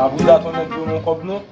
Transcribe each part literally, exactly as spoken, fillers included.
Abouda, ton nèg dwe yon kòb non.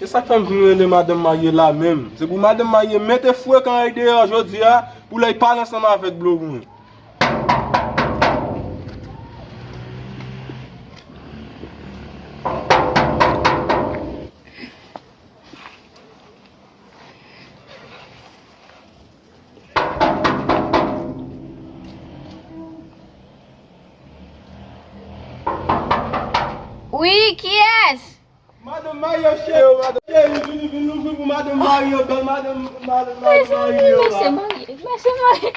Se sa k fè m vin rele madanm marye la menm. Se pou madanm marye mete frekan an deyò jodi a, pou lè y pale ansanm avèk Blowin. Wi, kiyès? Madanm marye, cheri, madanm cheri, vini, vini louvri pou madanm marye, bèl madanm, madanm, madanm marye la. Mesye marye, mesye marye,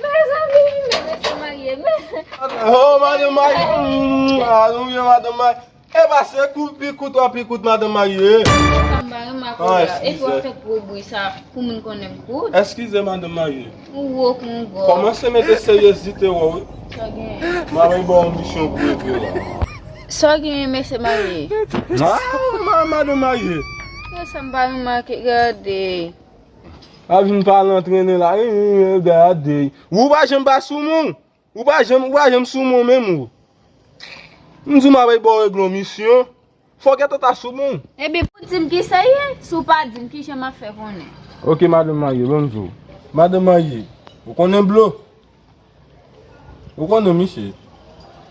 mezanmi, mesye marye, mesye. Oh, madanm marye, mm, ah, nou byen, madanm marye. E pa se kout, pi kout, wè, pi kout, madanm marye. Sa m pa renmen ak ou la. Epi w ap fè gwo bri sa pou moun konnen m kout. Eskize, madanm marye. Ou wo kon gò. Kòmanse mete seryezite w, wi. Sa gen? M ap ba w yon misyon pou regle la. Sa gen, mesye marye? Ah, ma-, madanm marye. Yo, sa m pa remake, gade. A vin pale antrennen la, gade. Ou pa janm pa sou moun. Ou pa janm, ou pa janm sou moun menm ou. M di w m ap ba w regle yon misyon. Fò w gentan ta sou moun. Ebyen, pou di m ki sa ye, si w pa di m, kijan m ap fè konnen? Ok, madanm marye, ban m di w. Madanm marye, ou konnen Blo? Ou konnen misye?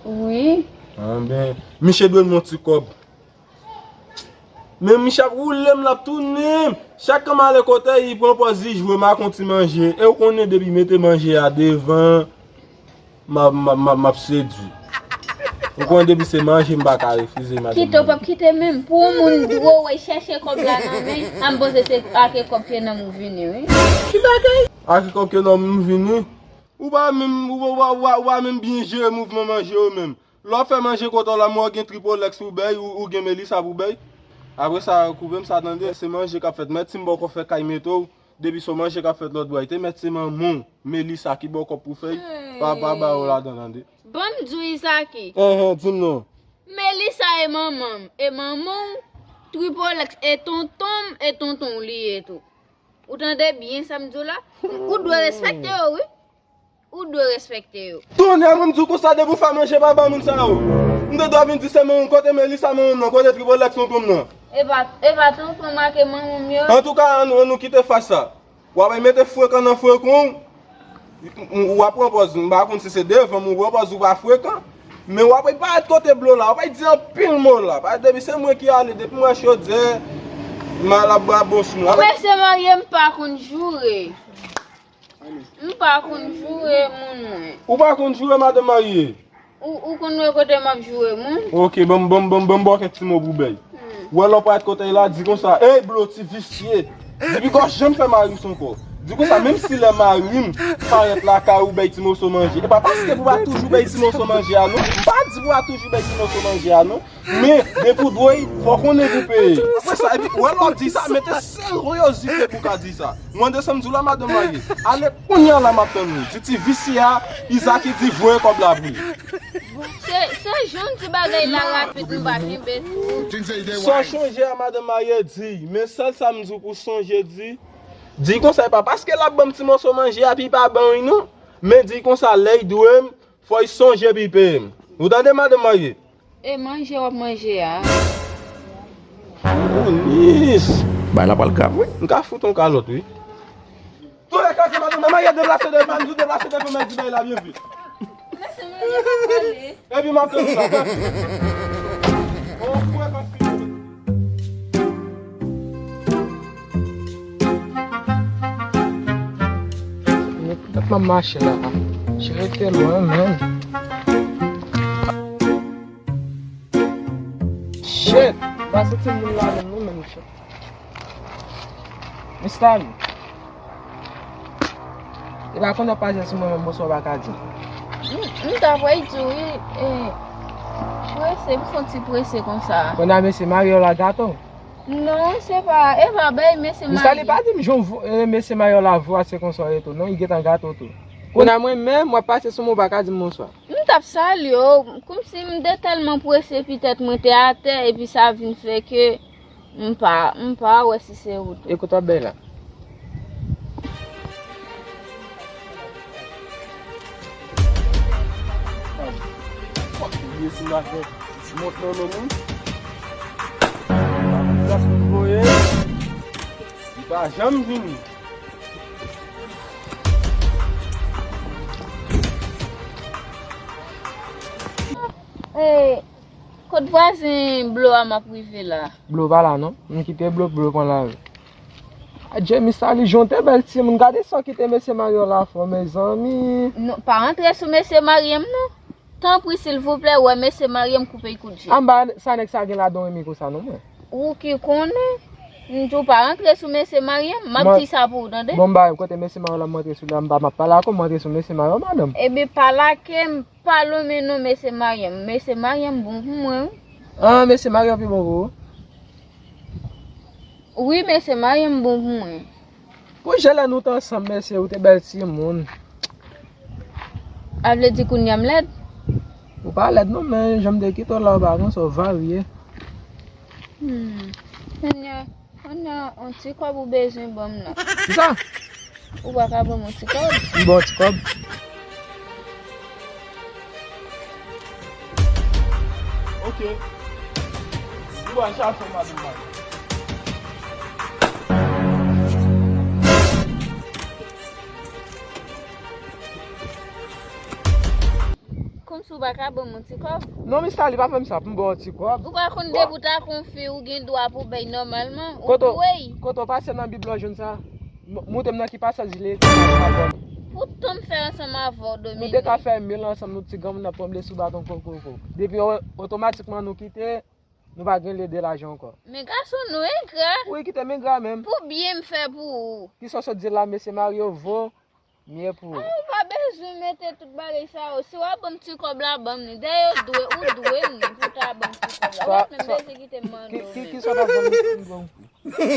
Wi. Anben, misye dwe m yon ti kòb. Men misye ap woule m, l ap tounen m. Chak kan m ale kote, li pran pòz li jwe m ak yon ti manje. E w konnen depi mete manje a devan, m ap, m ap, m ap, m ap sedui. Ou konnen depi se manje m pa ka refize, madanm. Kite, w p ap kite menm. Pou yon moun dwe w chèche kòb la nan men, a m panse se ak kòb ke nan men w vini, wi. Ki bagay? Ak kòb ke nan men m vini? Ou pa menm, ou pa, ou pa, ou pa, ou pa menm byen jere mouvman manje yo menm. Lè w fè manje kote w la, mwen w gen Tripolex pou w bay, ou, ou gen Melissa pou w bay. Apre sa, koupe m sa tande, se manje k ap fèt. Mèt si m poko fè kay mete w, depi se yon manje k ap fèt lòt bò, te mèt se manman w, Melissa ki ba w kòb pou fè, pa, pa ba yo ladan tande. Ban m di w, Izaki. Enhen, di m non. Melissa e manman m, e manman w, Tripolex e tonton m, e tonton w li ye tou. Ou tande byen sa m di w la? Ou dwe respekte yo, wi. Ou dwe respekte yo. Tonnè, mwen m di w konsa, depi w fè manje pa ba moun sa yo. M te dwe vin di se manman m, kote Melissa manman m nan, kote Tripolex tonton m nan. E pa, e pa tonton m ak manman m yo? Antouka, ann, ann nou kite fas sa. W ap mete frekan nan frekan w. W ap pran pòz, m pa konn si se devan m ou pran pòz ou pa frekan. Men w ap parèt kote Blo la, w ap di anpil mo la. Parèt depi se mwen ki ale, depi m wè chodyè, m al ap bwè bon sou mwen. Mesye marye, m pa konn joure. M pa konn joure moun mwen. Ou pa konn joure, madanm marye? Ou, ou konn wè kote m ap joure moun? Ok, ban m, ban m, ban m, ban m ba w kèk ti mo pou bay. Hmm. Ou wè lè w parèt kote l la, di konsa, ey, Blo, ti visye. Di piko janm fè mari m sa ankò. Di konsa, menm si lè mari m parèt lakay ou bay ti moso manje, e pa paske pou pa toujou bay ti moso manje a, non. M pa di pou pa toujou bay ti moso manje a, non. Men, depi w dwe, fò w konnen pou peye. Apre sa, epi, wè lè w ap di sa, mete seryozite pou w ka di sa. Mande sa m di w la, madanm marye. Ale kounye a la, m ap tann ou. Di ti visye a, Izaki di voye kòb la pou li. Se, se jan ti bagay la rapid, m pa kenbe tou. Sa w chonje a, madanm marye, di. Men sèl sa m di w pou w sonje di. Di konsa, e pa paske l ap ban m ti moso manje a, epi pa ban w, non. Men di konsa, lè l dwe m, fò l sonje epi peye m. Ou tande, madanm marye? E manje w ap manje a? Monis! Bay la pral grav, wi. M ka fout yon kalòt, wi. Tou lè ka se madanm marye deplase devan, nou deplase devan, men di bay la byen vit. Mesye marye pa pale. Epi m ap tann sa. On fwe pa fini. Nèg, m ap mache la a. Cheri te lwen, men. Shit! M pa santi moun la menm non, menm, shit. Mista Li. E pa konnen w ap pase sou mwen menm, bonswa w pa ka di m. M, m ta pral di w, wi, e, prese, m santi prese konsa. Kounye a mesye marye w la gate w? Non, se pa, e pa bay mesye marye. Mista Li pa di m jan w vo-, e, mesye marye w la vwase konsa w ye tou, non, li gentan gate w tou. Kounye a mwen menm, w ap pase sou mwen, w pa ka di m bonswa. M t ap salye w, kòmsi m te tèlman prese, petèt mwen te atè, epi sa vin fè ke m pa, m pa wè si se ou tou. E kote w ap bay la? Fòk mesye marye. Mont nan non moun. Sa pou plas pou voye. Li pa janm vini. Hey, kot vwazen Blo a m ap rive la? Blo pa la non. M kite Blo, Blo pran lari. Adje, Miss Sally, jan w te bèl timoun. Gade sa w kite mesye marye w la fè w, mezanmi. Non, pa antre sou mesye marye m non. Tanpri, silvouplè, wè mesye marye m, koupe l kout je. Anba sa nèg sa gen ladan w renmen konsa non, mwen. Ou ki konnen. M di w pa antre sou mesye marye m. M ap di sa pou ou, tande? Bon, m ba kote mesye marye w la, m antre sou li, m pa, m ap pale ak ou, m antre sou mesye marye w, madanm. Ebyen, pa lage m. Pa lonmen non mesye marye m. Mesye marye m bon pou mwen, wi. Ah, mesye marye w pi bon pou ou? Wi, mesye marye m bon pou mwen. Pou jan lè nou t ansanm, mesye, ou te bèl timoun. A vle di kounye a m lèd? Ou pa lèd non, men jan m te kite w la, ou pa konsa, ou varye. Hmm. Kounye a, Kounye a, yon ti kòb ou bezwen ban m nan. Kisa? Ou pa ka ban m yon ti kòb? M ba w ti kòb. Ok. M pral chache yon madanm mari. Kòmsi w pa ka ban m yon ti kòb? Non, Miss Sally, pa fè m sa pou m ba w yon ti kòb. Ou pa konn depi w ta konn fi, ou gen dwa pou bay nòmalman, ou dwe. Kote w pase nan bib la w jwenn sa? M-, montre m nan ki pasaj li ekri sa pou m ba w. Pou tan m fè ansanm avè w, Dominique. Nou te ka fè mil ansanm, nou ti granmoun ap tranble sou baton kokoko. Depi o-, otomatikman nou kite, nou pa gen lide lajan ankò. Men gason nou engra. Wi, kite m engra menm. Pou byen m fè pou ou. Kisa w sot di la, mesye marye w vo, Mye pou ou. Ah, ou pa bezwen mete tout bagay sa yo. Si w ap ban m ti kòb la, ban m li. Dèyè ou dwe, ou dwe m li pou w ta ban m ti kòb la. Ou pa t menm bezwen kite m mande w menm. Ki, ki, ki sa w t ap ban m pou m ban w? E si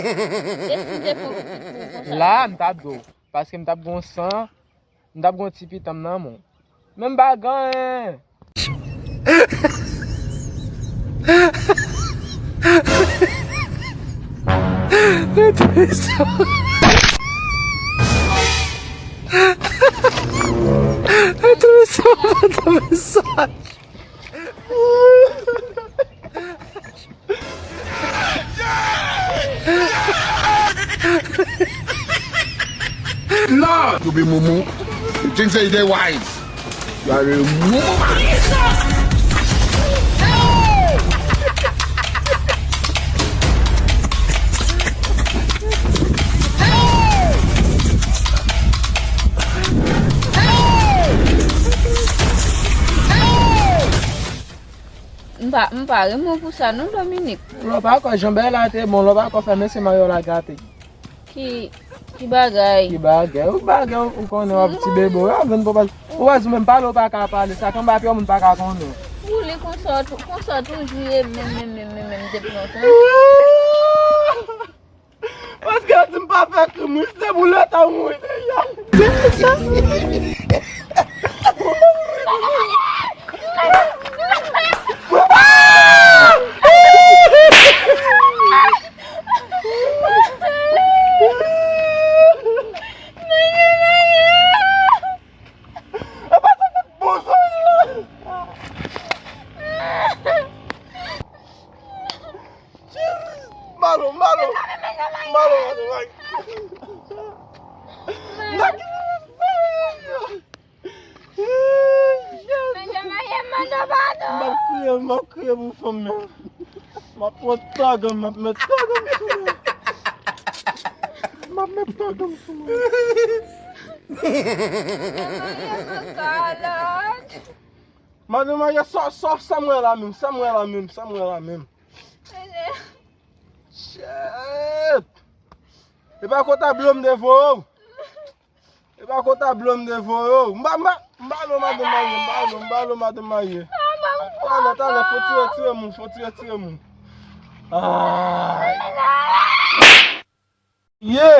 m te fè yon pitit pou ou konsa? La, m t ap di w. Paske m t ap gen yon san, m t ap gen yon ti pitan m nan men w. Men m pa gen anyen. Lord! You be mumu. You think say you dey wise? You are a mumu. M pa, m pa renmen w pou sa non, Dominique. Lè w pa kwè jan bagay la te bon, lè w pa kwè fè mesye marye w la gate. Ki, ki bagay? Ki bagay? Ou bagay, ou konnen w ap ti bebe, w ap jwenn papa. Ou wè, ou menm pale, ou pa ka pale. Sa k anba pye w, moun pa ka konnen. Boule konsa, tou-, konsa toujou ye menm, menm, menm, menm, menm, depi lontan. Paske yo di m pa fè krim, wi, se pou leta mouri deja. Malo, malo. Malo, malo. M ap kriye, m ap kriye pou fanm nan. M ap pran tagan, m ap met tagan sou mwen. M ap met tagan sou mwen. Madanm Maria, sa, sa, sa m wè la menm, sa m wè la menm, sa m wè la menm. Shit! E pa konta blo m te voye w. E pa konta blo m te voye w. M pa, m pa, m pa lo madanm Maria, m pa lo, m pa lo madanm Maria. Talè, talè, fò tire, tire moun, fò tire, tire moun. Ah. Ye!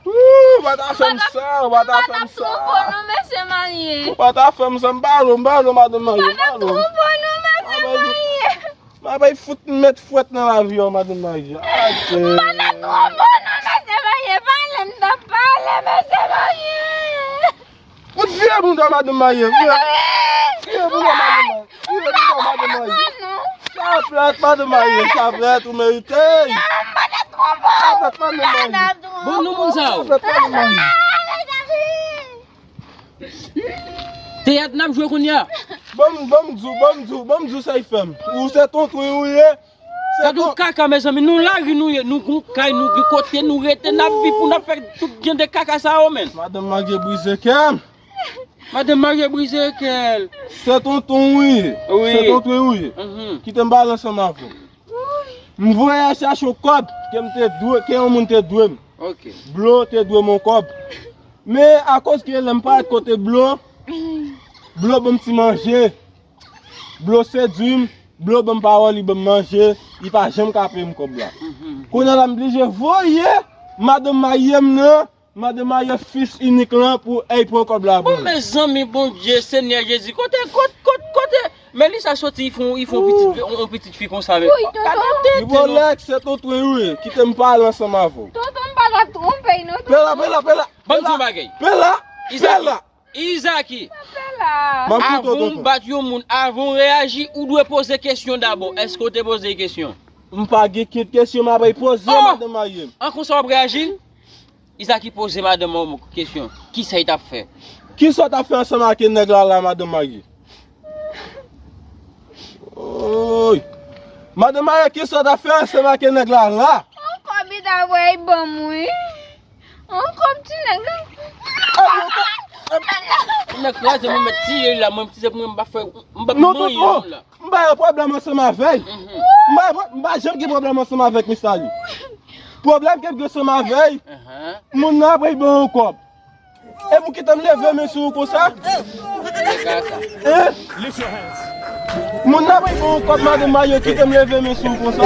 Wou, w pa ta fè m sa, w pa ta fè m sa. Ou pa t ap twonpe w non, mesye marye. Ou pa ta fè m sa, m pa lo, m pa lo, madanm marye, m pa lo. Ou pa t ap twonpe w non, mesye marye. M ap bay fout mèt fwèt nan lavi a w, madanm marye. Adje. M pa t ap twonpe w non, mesye marye. Pale, m t ap pale, mesye marye. Fout vye bouda madanm marye. Vye, vye bouda madanm marye. Vye bouda madanm marye. Chaplèt, madanm marye, chaplèt, ou merite. Chaplèt, madanm marye. Bon, nou moun sa yo. Chaplèt, madanm marye. Teyat n ap jwe kounye a. Bon, bon, m di w, bon, m di w, bon, m di w sa y fè m. Ou se tonton ou ye. Se Gad yon ton- kaka, mezanmi. Nou lari, nou ye. Nou gon kay, nou gen kote, nou rete, n ap viv pou n ap fè tout jan de kaka sa yo, menn. Madanm marye brize kè m. Madanm marye brize kè l. Se tonton ou ye. Wi. Se tonton ou ye. Mhm. Kite m pale ansanm avè w. M voye al chache yon kòb ke m te dwe, ke yon moun te dwe m. Ok. Blo te dwe m yon kòb. Men akoz ke lè m parèt kote Blo, Blo ban m ti manje. Blo sedui m, Blo ban m pawòl, li ban m manje, li pa janm ka peye m kòb la. Mhm. Kounye a la m blije voye madanm marye m nan, madanm marye fis inik lan pou èy pran kòb la pou Bon, mwen. Mezanmi, Bondye, Senyè Jezi, kote, kote, kote, kote Melissa soti, li fè yon, li fè yon pitit, yon, yon pitit fi konsa, men. Wi, tonton. Gade tèt li, non. Rolex, se tonton ou ye. Kite m pale ansanm avè w. Tonton, m pa t ap twonpe, non, tonton. Pela, pela, pela. Ban m di yon bagay. Pela, Izaki, pela. Izaki, Pela. M ap koute w, avan w tonton. Bat yon moun, avan w reyaji, ou dwe poze kesyon dabò. Èske w te poze kesyon? M pa gen kèk kesyon m ap poze, Oh! Madanm marye m. An konsa w ap reyaji? Izaki poze madanm an kesyon. Kisa l t ap fè? Kisa w t ap fè ansanm ak nèg la la, madanm marye? Oy! Madanm marye, kisa w t ap fè ansanm ak nèg la la? Yon kòb li ta voye ban m, wi. Yon kòb ti nèg la. Nèg kraze mwen, mèt tiye l la, mwen, ti se pou mwen, m pa fè, m pa Non, manyen tonton. L la. M pa gen pwoblèm ansanm avè l. Mhm. M pa, m pa janm gen pwoblèm ansanm avèk Miss Lali. Pwoblèm ke m gen ansanm avè l, Ahan. Moun nan ap ban yon kòb. E pou kite m leve men sou ou konsa? Nèg la sa. Hein? Moun nan ap ban yon kòb, madanm marye, kite m leve men sou ou konsa.